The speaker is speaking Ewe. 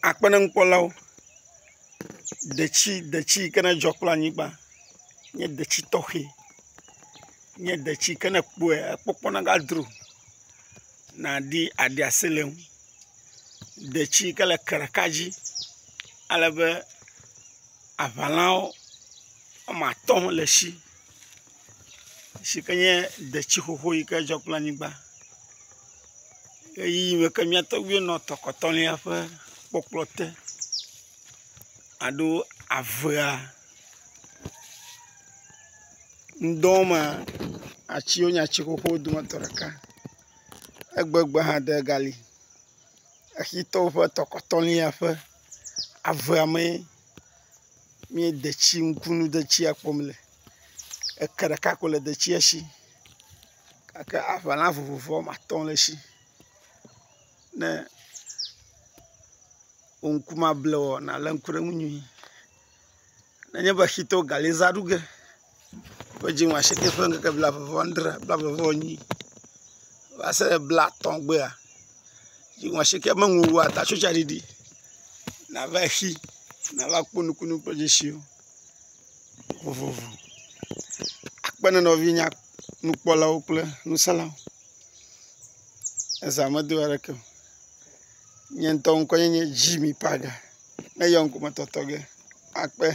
Akpe ne nukpɔlawo. Detsi detsi yi ke ne dzɔ kple anyigba nye detsi tɔxɛ. Nye detsi yi ke ne ekpɔe ekpɔkpɔ nagadro naɖi aɖe asi le eŋu. Detsi yi ke le ke ɖeka dzi ale be aŋalãwo wɔme atɔ le esi si ke nye detsi xoxo yi ke dzɔ kple anyigba. Ʋeyiʋi yi me ke mía tɔgbuiwo nɔ tɔkɔtɔlia ƒe kpɔkplɔ te alo avea ŋdɔ mea atsiwo nye atsi xoxowo dometɔ ɖeka. Egbegbe hã ɖe gali. Exitɔwo ƒe tɔkɔtɔlia ƒe avea mee mie detsi nukunu detsia kpɔm le. Eke ɖeka ko le detsia si gake aŋala vovovo wɔme atɔ̃ le esi. Ne wò ŋku mable woa nale ŋku ɖe eŋu nyuie. Nenye be xitɔwo gali zã ɖu ge ƒe dziŋɔ asieke ƒe ŋkeke blave vɔ adre blave vɔ enyi va se ɖe blatɔ̃ gbea dziŋɔ asieke ƒe nuwuwua atatso tsaɖiɖi nava xi nava kpɔ nukunu kple dzesiwo vovovo. Akpe ne nɔvinye nukpɔlawo kple nuselawo. Eza medo aɖeke o. Nye ŋutɔ ŋkɔnye nye Jimmy Paga. Meyɔ ŋkume tɔtɔ ge. Akpe.